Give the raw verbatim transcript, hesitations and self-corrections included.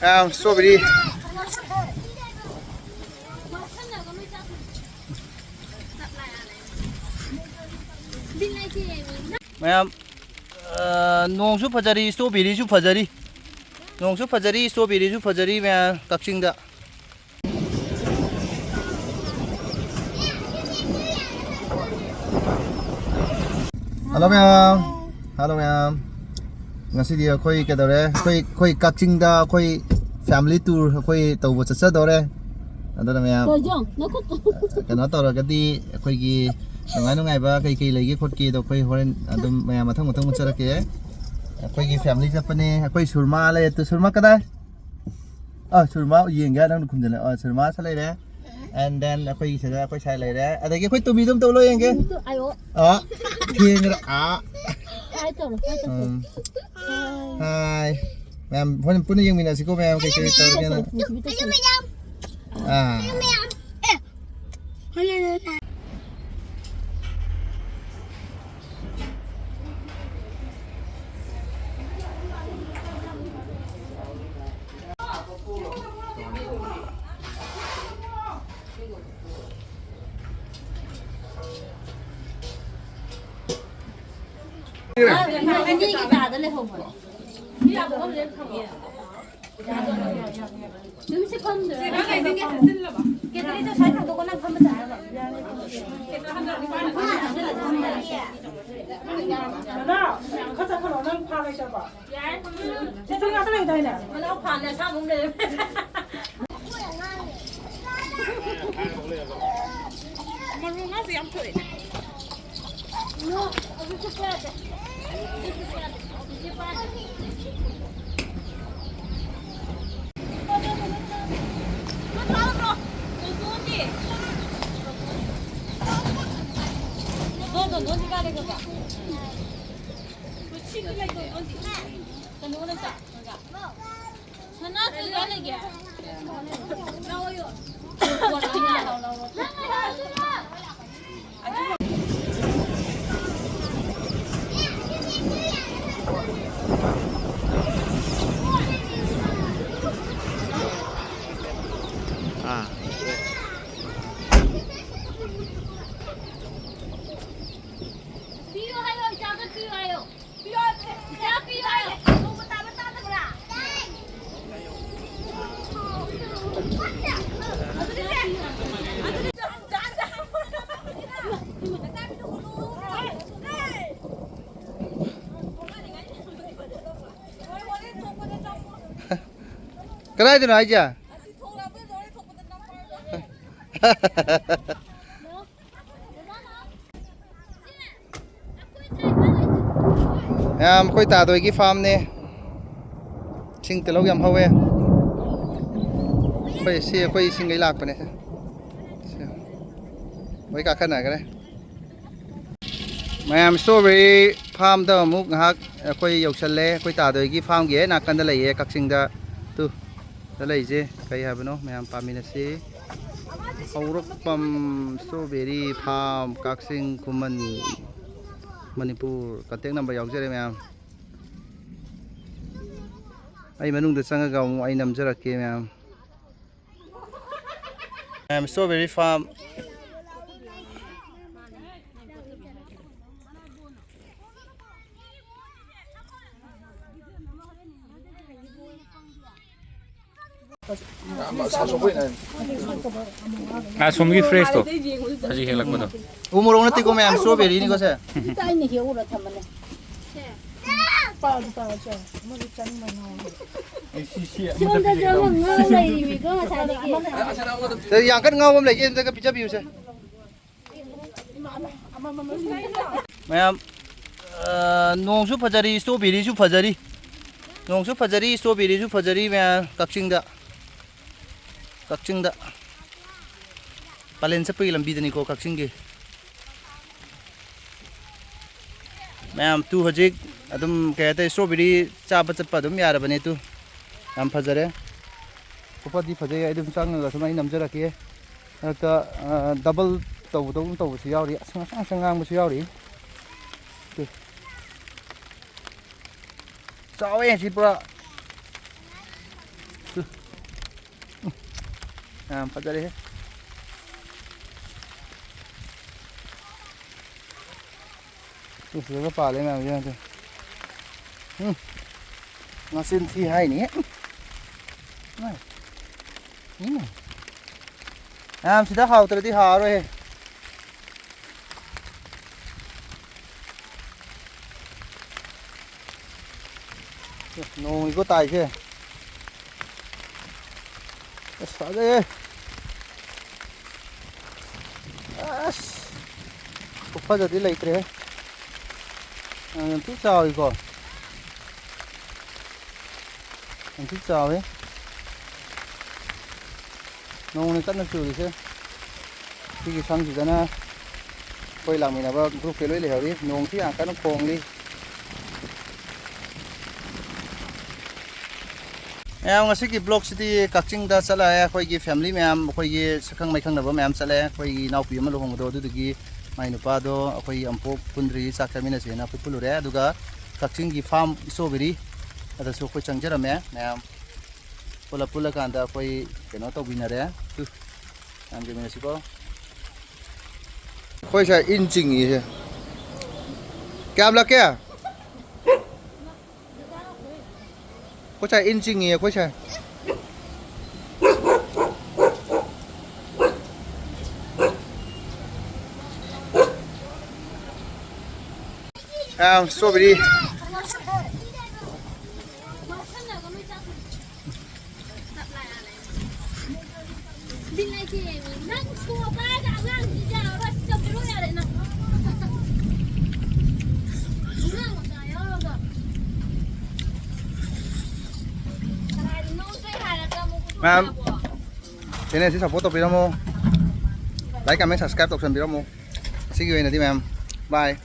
ꯃꯌꯥꯝ, strawberry꯫ ꯃꯌꯥꯝ, ꯑ, ꯅꯣꯡꯁꯨ ꯐꯖꯔꯤ, strawberryꯁꯨ ꯐꯖꯔꯤ꯫ ꯅꯣꯡꯁꯨ ꯐꯖꯔꯤ, strawberryꯁꯨ ꯐꯖꯔꯤ ꯃꯌꯥꯝ ꯀꯛꯆꯤꯡꯗ꯫ ꯍꯜꯂꯣ ꯃꯌꯥꯝ꯫ ꯍꯜꯂꯣ ꯃꯌꯥꯝ꯫ ꯉꯁꯤꯗꯤ ꯑꯩꯈꯣꯏ ꯀꯩꯗꯧꯔꯦ? ꯑꯩꯈꯣꯏ, ꯑꯩꯈꯣꯏ ꯀꯛꯆꯤꯡꯗ ꯑꯩꯈꯣꯏ family tour ꯑꯩꯈꯣꯏ ꯇꯧꯕ ꯆꯠꯆꯗꯧꯔꯦ꯫ ꯑꯗꯨꯅ ꯃꯌꯥꯝ, ꯀꯩꯅꯣ ꯇꯧꯔꯒꯗꯤ ꯑꯩꯈꯣꯏꯒꯤ ꯅꯨꯡꯉꯥꯏ ꯅꯨꯡꯉꯥꯏꯕ ꯀꯩ ꯀꯩ ꯂꯩꯒꯦ ꯈꯣꯠꯀꯦꯗꯣ ꯑꯩꯈꯣꯏ ꯍꯣꯔꯦꯟ ꯑꯗꯨꯝ ꯃꯌꯥꯝ ꯃꯊꯪ ꯃꯊꯪ ꯎꯠꯆꯔꯛꯀꯦ꯫ ꯑꯩꯈꯣꯏꯒꯤ family ꯆꯠꯄꯅꯦ꯫ ꯑꯩꯈꯣꯏ ꯁꯨꯔꯃꯥ ꯂꯩ꯫ ꯑꯗꯨ ꯁꯨꯔꯃꯥ ꯀꯗꯥꯏ? ꯑ, ꯁꯨꯔꯃꯥ ꯌꯦꯡꯒꯦ ꯍꯥꯏꯔ ꯅꯪꯅ ꯈꯨꯝꯖꯤꯜꯂꯦ꯫ ꯑ, ꯁꯨꯔꯃꯥꯁꯨ ꯂꯩꯔꯦ꯫ And then ꯑꯩꯈꯣꯏꯒꯤ ꯁꯤꯗ ꯑꯩꯈꯣꯏ ꯁꯥꯏ ꯂꯩꯔꯦ꯫ ꯑꯗꯒꯤ ꯑꯩꯈꯣꯏ ꯇꯣꯃꯤꯗꯣ ꯑꯝꯇ ꯎꯠꯂꯣ ꯌꯦꯡꯒꯦ꯫ ꯑꯥ, ꯊꯦꯡꯈ꯭ꯔꯦ꯫ ꯑꯥ꯫ ꯎꯝ꯫ Hi꯫ ꯃꯌꯥꯝ ꯍꯣꯔꯦꯟ ꯄꯨꯟꯅ ꯌꯦꯡꯃꯤꯟꯅꯁꯤꯀꯣ ꯃꯌꯥꯝ ꯀꯩ ꯀꯩ ꯇꯧꯔꯒꯦꯅ꯫ ꯑꯥ꯫ ꯑꯅꯤꯒꯤ ꯀꯥꯗ ꯂꯩꯍꯧꯕꯅꯦ꯫ ꯑꯗꯨꯝ ꯁꯤ ꯐꯝꯗꯣꯏꯔꯣ? ꯀꯦꯇꯂꯤꯗꯣ ꯁ꯭ꯋꯥꯏ ꯊꯥꯡꯗꯣꯛꯀꯣ, ꯅꯪ ꯐꯝꯕ ꯆꯠꯅꯕ꯫ ꯅꯅꯥꯎ, ꯈꯔ ꯆꯠꯈ꯭ꯔꯣ, ꯅꯪ ꯐꯥ ꯂꯩꯇꯕ꯭ꯔꯣ? ꯌꯥꯔꯦ, ꯐꯝꯃꯤꯟꯅꯔꯣ꯫ ꯁꯤꯁꯇꯔ ꯉꯥꯛꯇ ꯂꯩꯗꯥꯏꯅꯦ? ꯃꯅꯥꯎ ꯐꯥꯅ ꯑꯁꯥꯡꯕ ꯑꯃ ꯂꯩꯔꯝꯃꯦ꯫ ꯃꯔꯨ ꯉꯥꯁꯦ ꯌꯥꯝ ꯊꯣꯛꯑꯦ꯫ ꯀꯗꯥꯏꯗꯅꯣ ꯍꯥꯏꯁꯦ? ꯃꯌꯥꯝ, ꯑꯩꯈꯣꯏ ꯇꯥꯗꯣꯏꯒꯤ ꯐꯥꯔꯝꯅꯦ꯫ ꯏꯁꯤꯡ ꯇꯤꯜꯍꯧ ꯌꯥꯝ ꯍꯧꯋꯦ꯫ ꯑꯩꯈꯣꯏ ꯁꯤ ꯑꯩꯈꯣꯏ ꯏꯁꯤꯡꯈꯩ ꯂꯥꯛꯄꯅꯦ꯫ ꯁꯤ꯫ ꯂꯣꯏ ꯀꯥꯈꯠꯅꯈ꯭ꯔꯦ꯫ ꯃꯌꯥꯝ, ꯏꯁꯇ꯭ꯔꯣꯕꯦꯔꯤ ꯐꯥꯔꯝꯗ ꯑꯃꯨꯛ ꯉꯥꯏꯍꯥꯛ ꯑꯩꯈꯣꯏ ꯌꯧꯁꯜꯂꯦ꯫ ꯑꯩꯈꯣꯏ ꯇꯥꯗꯣꯏꯒꯤ ꯐꯥꯔꯝꯒꯤ ꯍꯦꯛ ꯅꯥꯀꯟꯗ ꯂꯩꯌꯦ, ꯀꯛꯆꯤꯡꯗ꯫ ꯇꯨ꯫ ꯗ ꯂꯩꯁꯦ ꯀꯩ ꯍꯥꯏꯕꯅꯣ ꯃꯌꯥꯝ ꯄꯥꯃꯤꯟꯅꯁꯤ꯫ ꯍꯧꯔꯛꯐꯝ ꯏꯁꯇ꯭ꯔꯣꯕꯦꯔꯤ ꯐꯥꯔꯝ, ꯀꯛꯆꯤꯡ ꯈꯨꯃꯟ, ꯃꯅꯤꯄꯨꯔ꯫ ꯀꯟꯇꯦꯛ ꯅꯝꯕꯔ ꯌꯥꯎꯖꯔꯦ ꯃꯌꯥꯝ꯫ ꯑꯩ ꯃꯅꯨꯡꯗ ꯆꯪꯉꯒ ꯑꯃꯨꯛ ꯑꯩ ꯅꯝꯖꯔꯛꯀꯦ ꯃꯌꯥꯝ꯫ ꯃꯌꯥꯝ, ꯏꯁꯇ꯭ꯔꯣꯕꯦꯔꯤ ꯐꯥꯔꯝ꯫ ꯑꯁꯣꯝꯒꯤ ꯐ꯭ꯔꯦꯁꯇꯣ ꯍꯧꯖꯤꯛ ꯍꯦꯛꯂꯛꯄꯗꯣ꯫ ꯎ ꯃꯣꯔꯣꯛ ꯅꯠꯇꯦꯀꯣ ꯃꯌꯥꯝ, ꯏꯁꯇ꯭ꯔꯣꯕꯦꯔꯤꯅꯤꯀꯣ ꯁꯦ꯫ ꯑꯩꯅ ꯍꯦꯛꯎꯔ ꯊꯝꯕꯅꯦ꯫ ꯁꯣꯝꯗꯁꯨ ꯑꯃ ꯉꯥ ꯂꯩꯔꯤꯃꯤꯀꯣ ꯉꯁꯥꯏꯗꯒꯤ꯫ ꯁꯦ, ꯌꯥꯝ ꯀꯟꯅ ꯉꯥꯎꯕ ꯑꯃ ꯂꯩꯒꯦ, ꯑꯝꯇꯒ ꯄꯤꯖꯕꯤꯌꯨꯁꯦ꯫ ꯃꯌꯥꯝ, ꯑ, ꯅꯣꯡꯁꯨ ꯐꯖꯔꯤ, ꯏꯁꯇ꯭ꯔꯣꯕꯦꯔꯤꯁꯨ ꯐꯖꯔꯤ꯫ ꯅꯣꯡꯁꯨ ꯐꯖꯔꯤ, ꯏꯁꯇ꯭ꯔꯣꯕꯦꯔꯤꯁꯨ ꯐꯖꯔꯤ ꯃꯌꯥꯝ, ꯀꯛꯆꯤꯡꯗ꯫ ꯀꯛꯆꯤꯡꯗ꯫ ꯄꯂꯦꯟ ꯆꯠꯄꯒꯤ ꯂꯝꯕꯤꯗꯅꯤꯀꯣ, ꯀꯛꯆꯤꯡꯒꯤ꯫ ꯃꯌꯥꯝ, ꯇꯨ ꯍꯧꯖꯤꯛ ꯑꯗꯨꯝ ꯀꯩ ꯍꯥꯏꯇꯥꯔꯦ, ꯏꯁꯇ꯭ꯔꯣꯕꯦꯔꯤ ꯆꯥꯕ ꯆꯠꯄ ꯑꯗꯨꯝ ꯌꯥꯔꯕꯅꯦ ꯇꯨ꯫ ꯌꯥꯝ ꯐꯖꯔꯦ꯫ ꯈꯨꯐꯗꯤ ꯐꯖꯩ, ꯑꯩ ꯑꯗꯨꯝ ꯆꯪꯉꯒ ꯁꯨꯝ ꯑꯩ ꯅꯝꯖꯔꯛꯀꯦ꯫ ꯃꯔꯛꯇ, ꯑ, ꯗꯕꯜ ꯇꯧꯕꯗꯧꯅ ꯇꯧꯕꯁꯨ ꯌꯥꯎꯔꯤ꯫ ꯑꯁ, ꯉꯁꯪ ꯉꯁꯪ ꯉꯥꯡꯕꯁꯨ ꯌꯥꯎꯔꯤ꯫ ꯇꯨ꯫ ꯆꯥꯎꯋꯦ ꯁꯤ ꯄꯨꯔꯥ꯫ ꯇꯨ꯫ ꯌꯥꯝ ꯐꯖꯔꯦꯍꯦ꯫ ꯇꯨ, ꯁꯤꯗꯒ ꯄꯥꯜꯂꯦ ꯃꯌꯥꯝ, ꯌꯦꯡꯉꯨ ꯇꯨ꯫ ꯎꯝ꯫ ꯃꯆꯤꯟ ꯊꯤ ꯍꯥꯏꯅꯤ꯫ ꯎꯝ꯫ ꯎꯝ꯫ ꯃꯌꯥꯝ, ꯁꯤꯗ ꯍꯥꯎꯇ꯭ꯔꯗꯤ ꯍꯥꯎꯔꯣꯏꯍꯦ꯫ ꯅꯣꯡꯅꯤꯀꯣ ꯇꯥꯏꯁꯦ꯫ ꯑꯁ, ꯐꯖꯩꯌꯦ꯫ ꯑꯁ, ꯈꯨꯐꯖꯗꯤ ꯂꯩꯇ꯭ꯔꯦꯍꯦ꯫ ꯑ, ꯌꯥꯝ ꯊꯤ ꯆꯥꯎꯏꯀꯣ꯫ ꯌꯥꯝ ꯊꯤ ꯆꯥꯎꯏ꯫ ꯅꯣꯡꯅ ꯀꯟꯅ ꯆꯨꯔꯤꯁꯦ꯫ ꯁꯤꯒꯤ ꯁꯪꯁꯤꯗꯅ ꯑꯩꯈꯣꯏ ꯂꯥꯛꯃꯤꯟꯅꯕ groupꯀꯤ ꯂꯣꯏ ꯂꯩꯍꯧꯔꯤ꯫ ꯅꯣꯡꯁꯤ ꯌꯥꯝ ꯀꯟꯅ ꯈꯣꯡꯂꯤ꯫ ꯃꯌꯥꯝ, ꯉꯁꯤꯒꯤ vlogꯁꯤꯗꯤ ꯀꯛꯆꯤꯡꯗ ꯆꯠꯂꯛꯑꯦ꯫ ꯑꯩꯈꯣꯏꯒꯤ family ꯃꯌꯥꯝ, ꯑꯩꯈꯣꯏꯒꯤ ꯁꯛꯈꯪ ꯃꯥꯏꯈꯪꯅꯕ ꯃꯌꯥꯝ ꯆꯠꯂꯦ꯫ ꯑꯩꯈꯣꯏꯒꯤ ꯏꯅꯥꯎꯄꯤ ꯑꯃ ꯂꯨꯍꯣꯡꯕꯗꯣ, ꯑꯗꯨꯗꯨꯒꯤ ꯃꯥꯏ ꯅꯨꯄꯥꯗꯣ ꯑꯩꯈꯣꯏ ꯑꯃꯨꯛꯐꯥꯎ ꯄꯨꯟꯗ꯭ꯔꯤ, ꯆꯥꯛ ꯆꯥꯃꯤꯟꯅꯁꯦꯅ ꯑꯩꯈꯣꯏ ꯄꯨꯜꯂꯨꯔꯦ꯫ ꯑꯗꯨꯒ ꯀꯛꯆꯤꯡꯒꯤ farm strawberry ꯑꯗꯨꯁꯨ ꯑꯩꯈꯣꯏ ꯆꯪꯖꯔꯝꯃꯦ꯫ ꯃꯌꯥꯝ ꯄꯨꯂꯞ ꯄꯨꯜꯂꯀꯥꯟꯗ ꯑꯩꯈꯣꯏ ꯀꯩꯅꯣ ꯇꯧꯃꯤꯟꯅꯔꯦ꯫ ꯇꯨ, ꯃꯌꯥꯝ ꯌꯦꯡꯃꯤꯟꯅꯁꯤꯀꯣ꯫ ꯑꯩꯈꯣꯏ ꯁꯥꯏ ꯏꯟ ꯆꯤꯡꯉꯤꯁꯦ꯫ ꯀꯌꯥꯝ ꯂꯥꯛꯀꯦ? ꯑꯩꯈꯣꯏ ꯁꯥꯏ ꯏꯟ ꯆꯤꯡꯉꯤ ꯑꯩꯈꯣꯏ ꯁꯥꯏ꯫ ꯑꯥ, strawberry꯫ ꯅꯪ ꯁ꯭ꯀꯨꯜ ꯀꯥꯔꯒ ꯑꯉꯥꯡꯁꯤ ꯌꯥꯔꯔꯣꯏ, ꯆꯠꯄꯤꯔꯣ ꯌꯥꯔꯦ ꯅꯪ꯫ ꯑꯉꯥꯡ ꯃꯆꯥ ꯌꯥꯎꯔꯒ꯫ ꯀꯅꯥꯗ ꯅꯣꯡ ꯆꯨꯏ ꯍꯥꯏꯔꯒ ꯑꯃꯨꯛ ꯃꯌꯥꯝ, ꯄꯨꯊꯣꯛꯑꯕꯣ? Channelꯁꯤ support ꯇꯧꯕꯤꯔꯝꯃꯣ, like, comment, subscribe ꯇꯧꯁꯟꯕꯤꯔꯝꯃꯣ꯫ ꯉꯁꯤꯒꯤ ꯑꯣꯏꯅꯗꯤ ꯃꯌꯥꯝ, bye꯫